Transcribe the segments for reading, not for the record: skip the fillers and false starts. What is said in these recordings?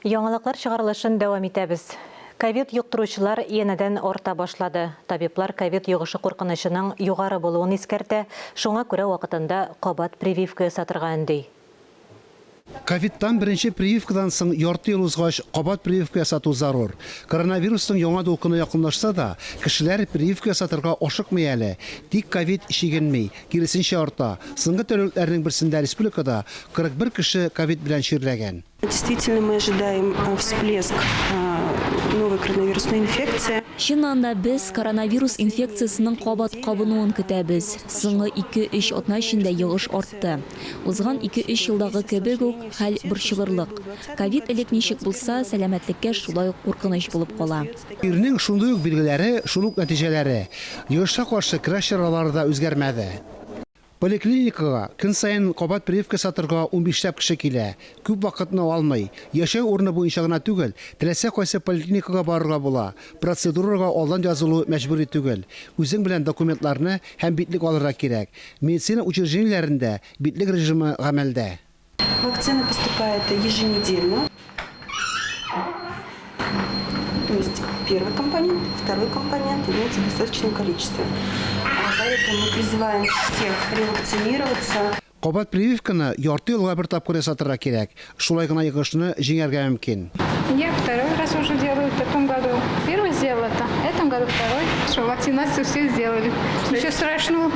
Яңалыклар чыгарылышын дәвам итәбез. Ковид йоктыручылар янәдән арта башлады. Табиблар ковид йогышы куркынычының югары булуын искәртә, шуңа күрә вакытында кабат прививка ясатырга өнди. Ковидтан беренче прививкадан соң ярты ел узгач, кабат прививка ясату зарур. Коронавирусның яңа дулкыны якынлашса да, кешеләр прививка ясатырга ашыкмый әле. Тик ковид чигенми, киресенчә арта. Соңгы тәүлекләрнең берсендә республикада 41 кеше ковид белән чирләгән. Действительно, мы ожидаем всплеск новой коронавирусной инфекции. Чыннан да, без коронавирус инфекциясенең кабат кабынуын көтәбез. Соңгы ике-өч атна эчендә йогыш артты. Узган ике-өч елдагы кебек үк, хәл борчылырлык. Ковид элек ничек булса, сәламәтлеккә шулай ук куркыныч булып кала. Чирнең шундый ук билгеләре, шул ук нәтиҗәләре. Йогышка каршы көрәш чаралары да үзгәрмәде. Поликлиникага көн саен кабат прививка ясатырга унбишләп кеше килә. Күп вакытны алмый. Яшәү урыны буенча гына түгел, теләсә кайсы поликлиникага барырга була. Процедурага алдан язылу мәҗбүри түгел. Үзең белән документларны һәм битлек алырга кирәк. Медицина учреждениеләрендә битлек режимы гамәлдә. Вакцина поступает еженедельно. То есть первый компонент, второй компонент имеется в достаточном количестве. Поэтому мы призываем всех ревакцинироваться. Кабат прививканы ярты елга бер тапкыр ясатырга кирәк. Шулай гына йогышны җиңәргә мөмкин. Я второй раз уже делаю в этом году. Первый сделала, в этом году второй. Что вакцинацию все сделали. Ничего страшного,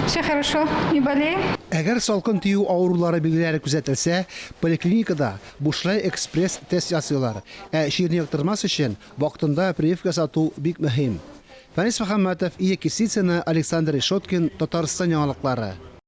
все хорошо, не болеем. Әгәр салкын тию авырулары билгеләре күзәтелсә, поликлиникада бушлай экспресс-тест ясыйлар. Ә чирне йоктырмас өчен вакытында прививка ясату бик мөһим. Фәнис Мөхәммәтов, Ия Кисицына, Александр Решеткин, Татарстан яңалыклары.